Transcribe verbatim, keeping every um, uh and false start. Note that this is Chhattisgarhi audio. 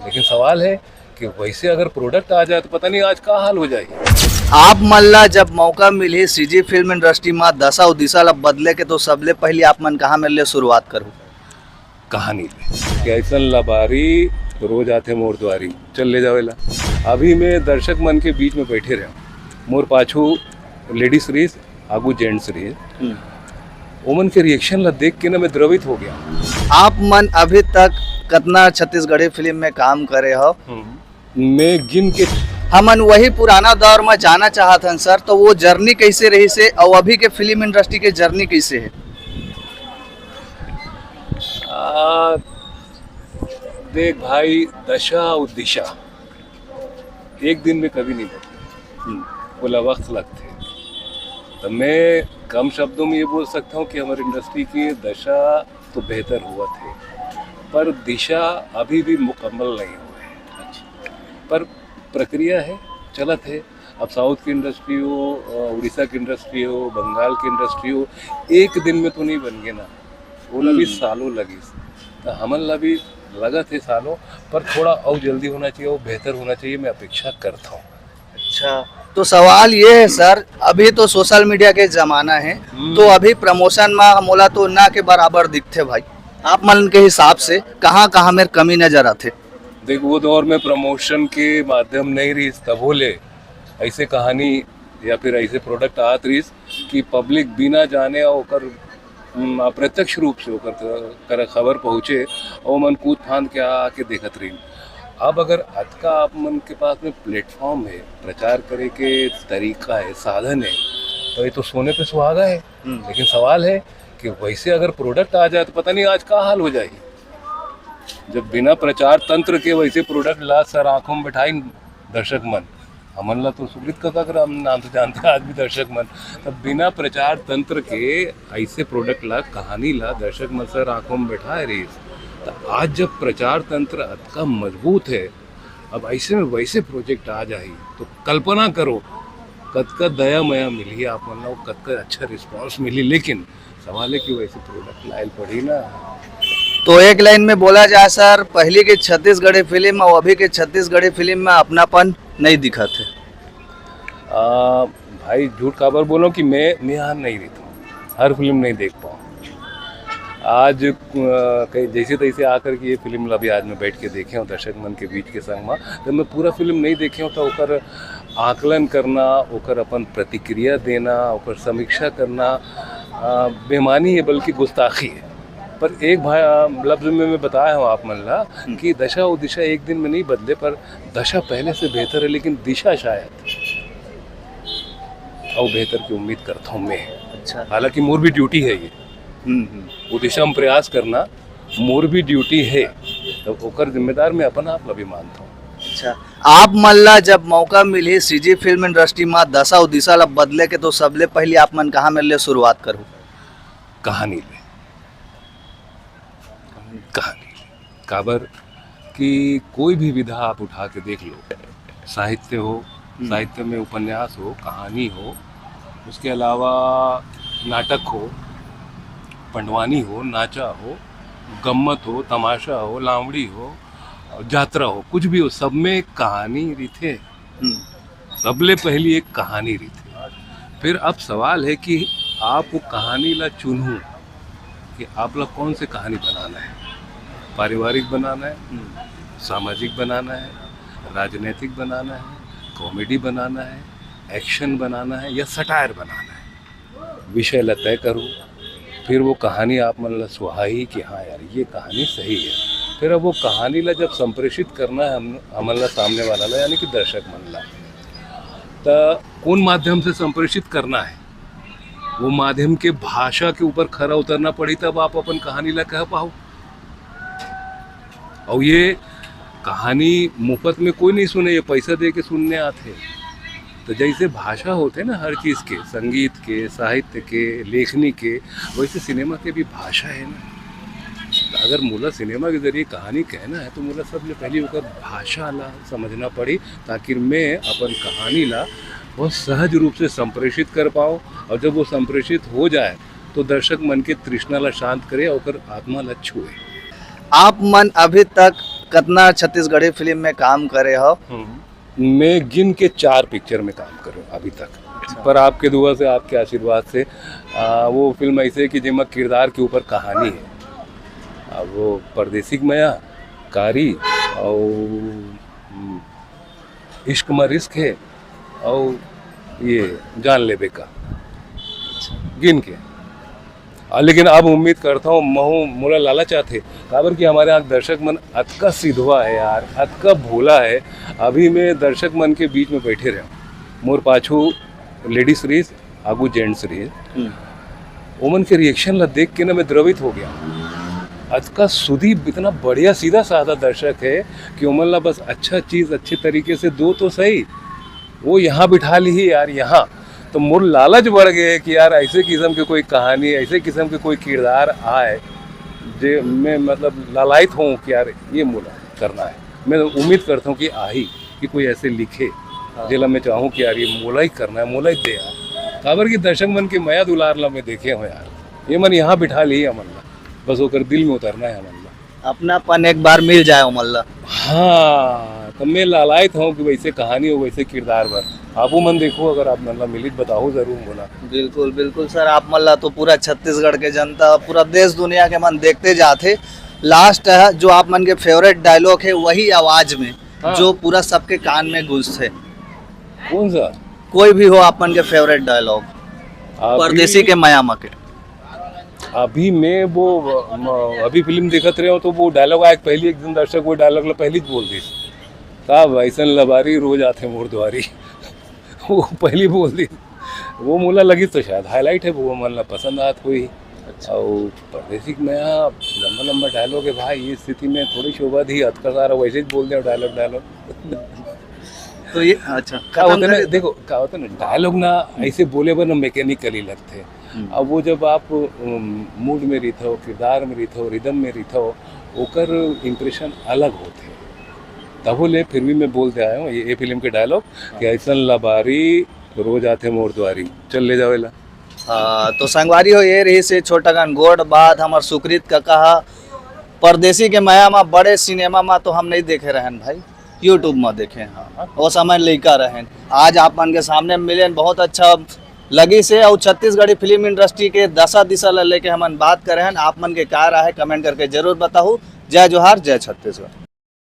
लेकिन सवाल है कि वैसे अगर प्रोडक्ट आ जाए तो पता नहीं आज का हाल हो जाए। आप मन ला जब मौका मिलही सीजी फिल्म इंडस्ट्री मा दशा अउ दिशा ला बदले के, तो सबले पहली आप मन कहाँ मेर ले शुरुआत करहू? कहानी ले कि ऐसन लबारी रोज आथे मोर द्वारी, चल ले जावेला। अभी मैं दर्शक मन के बीच में बैठे रहे, मोर पाछू लेडीज रहिस, आगू जेंट्स रहिस। ओमन के रिएक्शन ला देख के ना मैं द्रवित हो गया। आप मन अभी तक कतना छत्तीसगढ़ी फिल्म में काम करे हो? मैं गिन के हमन वही पुराना दौर में जाना चाहत हन सर, तो वो जर्नी कैसे रहिस हे और अभी के फिल्म इंडस्ट्री के जर्नी कैसे है? आ, देख भाई, दशा और दिशा एक दिन में कभी नहीं बदले। बोला वक्त लगते। तो मैं कम शब्दों में ये बोल सकता हूँ कि हमारी इंडस्ट्री की दशा तो बेहतर हुआ थे, पर दिशा अभी भी मुकम्मल नहीं हुआ है। पर प्रक्रिया है, चलत है। अब साउथ की इंडस्ट्री हो, अ, उड़ीसा की इंडस्ट्री हो, बंगाल की इंडस्ट्री हो, एक दिन में तो नहीं बन गए ना, वो ला भी हम्म। सालों लगिस। तो हमन ला भी लगत है सालों, पर थोड़ा और जल्दी होना चाहिए, वो बेहतर होना चाहिए, मैं अपेक्षा करता हूँ। अच्छा, तो सवाल ये है सर, अभी तो सोशल मीडिया के जमाना है, हम्म। तो अभी प्रमोशन में मोला तो ना के बराबर दिखते भाई। आप मन के हिसाब से कहाँ कहाँ मेर कमी नजर आथे? देख, वो दौर में प्रमोशन के माध्यम नहीं रहिस, तभो ले ऐसे कहानी या फिर ऐसे प्रोडक्ट आत रहिस कि पब्लिक बिना जाने और ओकर, हम्म, अप्रत्यक्ष रूप से ओकर त-, करा खबर पहुँचे और मन कूद फांद के आके देखत रहिन। अब अगर अतका आप मन के पास में प्लेटफॉर्म है, प्रचार करे के तरीका है, साधन है, तो ये तो सोने पे सुहागा है। हम्म। लेकिन सवाल है कि वैसे अगर प्रोडक्ट आ जाए तो पता नहीं आज का हाल हो जाए। जब बिना प्रचार तंत्र के वैसे प्रोडक्ट ला सर आंखों में बैठाई दर्शक मन, हमन ला तो सुकृत कका के नाम से जानते हैं आज भी दर्शक मन, तब बिना प्रचार तंत्र के ऐसे प्रोडक्ट ला, कहानी ला दर्शक मन सर आंखों में बैठाए रहिस। तो आज जब प्रचार तंत्र अतका मजबूत है, अब ऐसे में वैसे प्रोजेक्ट आ जाही तो कल्पना करो कतका दया मया मिलही आप मन ला, कतका अच्छा रिस्पॉन्स मिलही। लेकिन सवाल है कि वैसे प्रोडक्ट लायल पड़ी ना। तो एक लाइन में बोला जाए सर, पहली के छत्तीसगढ़ी फिल्म और अभी के छत्तीसगढ़ी फिल्म में अपनापन नहीं दिखत है। आ, भाई झूठ काबर बोलो कि मैं मैं यहाँ नहीं रहता हूँ, हर फिल्म नहीं देख पाऊँ। आज अ, कहीं जैसे तैसे आकर के ये फिल्म ला भी आज मैं बैठ के देखे हूँ दर्शक मन के बीच के संग में, तो मैं पूरा फिल्म नहीं देखे हूँ तो ओकर आकलन करना, ओकर अपन प्रतिक्रिया देना, ओकर समीक्षा करना अ, बेमानी है बल्कि गुस्ताखी है। पर एक भाई अ, लफ्ज में मैं बताया हूँ आप मन ला कि दशा और दिशा एक दिन में नहीं बदले, पर दशा पहले से बेहतर है लेकिन दिशा शायद और बेहतर की उम्मीद करता हूँ मैं। अच्छा। हालांकि मोर भी ड्यूटी है ये। हम्म, हम्म। वो दिशा में प्रयास करना मोर भी ड्यूटी है, तो ओकर जिम्मेदार मैं अपन आप ला भी मानता हूँ। अच्छा, आप मन ला जब मौका मिलही सीजी फिल्म इंडस्ट्री में दशा और दिशा ला बदले के, तो सबले पहली आप मन कहाँ मेर ले शुरुआत करहू? कहानी ले। कहानी। काबर कि कोई भी विधा आप उठा के देख लो, साहित्य हो, हम्म। साहित्य में उपन्यास हो, कहानी हो, उसके अलावा नाटक हो, पंडवानी हो, नाचा हो, गम्मत हो, तमाशा हो, लावड़ी हो, जात्रा हो, कुछ भी हो, सब में एक कहानी रिथे। हम्म। सबले पहली एक कहानी रिथे। फिर अब सवाल है कि आप वो कहानी ला चुनहू कि आप ला कौन से कहानी बनाना है, पारिवारिक बनाना है, हम्म। सामाजिक बनाना है, राजनैतिक बनाना है, कॉमेडी बनाना है, एक्शन बनाना है या सटायर बनाना है। विषय ला तय करो, फिर वो कहानी आप मन ला सुहाही कि हाँ यार, ये कहानी सही है। फिर अब वो कहानी ला जब संप्रेषित करना है हम, हमन ला सामने वाला ला, यानी कि दर्शक मन ला, त कौन माध्यम से संप्रेषित करना है, वो माध्यम के भाषा के ऊपर खरा उतरना पड़ी, तब आप अपन कहानी ला कह पाओ। और ये कहानी मुफ्त में कोई नहीं सुने, ये पैसा दे के सुनने आते। तो जैसे भाषा होते ना हर चीज़ के, संगीत के, साहित्य के, लेखनी के, वैसे सिनेमा के भी भाषा है ना। तो अगर मोला सिनेमा के जरिए कहानी कहना है तो मोला सबले पहले ओकर भाषा ला समझना पड़ी, ताकि मैं अपन कहानी ला बहुत सहज रूप से संप्रेषित कर पाऊँ। और जब वो संप्रेषित हो जाए तो दर्शक मन के तृष्णा ला शांत करे और ओकर आत्मा ला छुए। आप मन अभी तक कतना छत्तीसगढ़ी फिल्म में काम करे हो? हम्म। मैं गिन के चार पिक्चर में काम करूँ अभी तक। अच्छा। पर आपके दुआ से, आपके आशीर्वाद से, आ, वो फिल्म ऐसे है कि जेमा किरदार के ऊपर कहानी है। अब वो परदेसी के मया, कारी और हम्म, इश्क मा रिस्क है और ये जान लेबे का, गिन के। आ, लेकिन अब उम्मीद करता हूँ, महू मोला लालच आथे, काबर कि हमारे यहाँ दर्शक मन अतका सिधवा है यार, अतका भोला है। अभी मैं दर्शक मन के बीच में बैठे रहे हूँ, मोर पाछू लेडीज रहीस, आगू जेंट्स रहीस, हम्म। ओमन के रिएक्शन ला देख के ना मैं द्रवित हो गया। अतका सुधी, इतना बढ़िया सीधा साधा दर्शक है कि ओमन ला बस अच्छा चीज अच्छे तरीके से दो तो सही, वो यहाँ बिठा ली ही यार, यहाँ। तो मोर लालच बढ़ गए कि यार ऐसे किस्म के कोई कहानी, ऐसे किस्म के कोई किरदार आए, जे मैं मतलब लालायित हूँ कि यार ये मोला करना है। मैं उम्मीद करता हूँ कि आही, कि कोई ऐसे लिखे, हाँ। जेला मैं चाहूँ कि यार ये मोला ही करना है, मोला ही दे यार। काबर कि दर्शक मन के मया दुलार ला मैं देखे हूँ यार, ये मन यहाँ बिठा ली हमन ला, बस ओकर दिल में उतरना है हमन ला। अपनापन एक बार मिल जाए ओमन ला। हाँ, तो मैं लालायित हूँ कि वैसे कहानी हो, वैसे किरदार बर। आपो मन देखो, अगर आप मन ला मिलित बताओ जरूर मोला। बिल्कुल, बिल्कुल सर, आप मन ला तो पूरा छत्तीसगढ़ के जनता, पूरा देश दुनिया के मन देखते जाथे। लास्ट है जो आप मन के फेवरेट डायलॉग है, वही आवाज में हाँ। जो पूरा सबके कान में गूंजथे। कौन सा? कोई भी हो आप मन के फेवरेट डायलॉग अभी- परदेसी के मया मा के। अभी मैं वो म- अभी फिल्म देखत रहे हो तो वो डायलॉग आए, पहली एक दिन दर्शक वो डायलॉग ला पहली बोल दी, "का वैसन लबारी रोज आथे मोर द्वारी।" वो पहली बोल दी, वो मोला लगी तो शायद हाईलाइट है, वो मन ला पसंद आत हुई। अच्छा। और परदेसी में यहाँ लंबा लंबा डायलॉग है भाई, ये स्थिति में थोड़ी शोभा दी, अतका सारा वैसे ही बोल दे डायलॉग डायलॉग। तो ये अच्छा, का खत्म होता ना, करे। देखो का होता ना, डायलॉग ना ऐसे बोले बर ना मैकेनिकली लगते। हम्म। अब वो जब आप मूड में रहिथो, किरदार में रहिथो, रिदम में रहिथो, ओकर इम्प्रेशन अलग होते। तभो ले फिर भी मैं बोल दे आया हूँ ये, ये फिल्म के डायलॉग कि "ऐसन लबारी रोज आथे मोर द्वारी, चल ले जावेला।" हाँ, तो संगवारी हो, ये रहिसे छोटा कन गोठ बात हमर सुकृत कका हा। परदेसी के मया मा बड़े सिनेमा मा तो हम नहीं देखे रहन भाई, YouTube मा देखे हैं। वो समय लइका रहन, आज आप मन के सामने मिलेन, बहुत अच्छा लगिसे। और छत्तीसगढ़ी फिल्म इंडस्ट्री के दशा दिशा ला लेके हमन बात करे हन। आप मन के का राय है, कमेंट करके जरूर बताहू। जय जोहार, जय छत्तीसगढ़।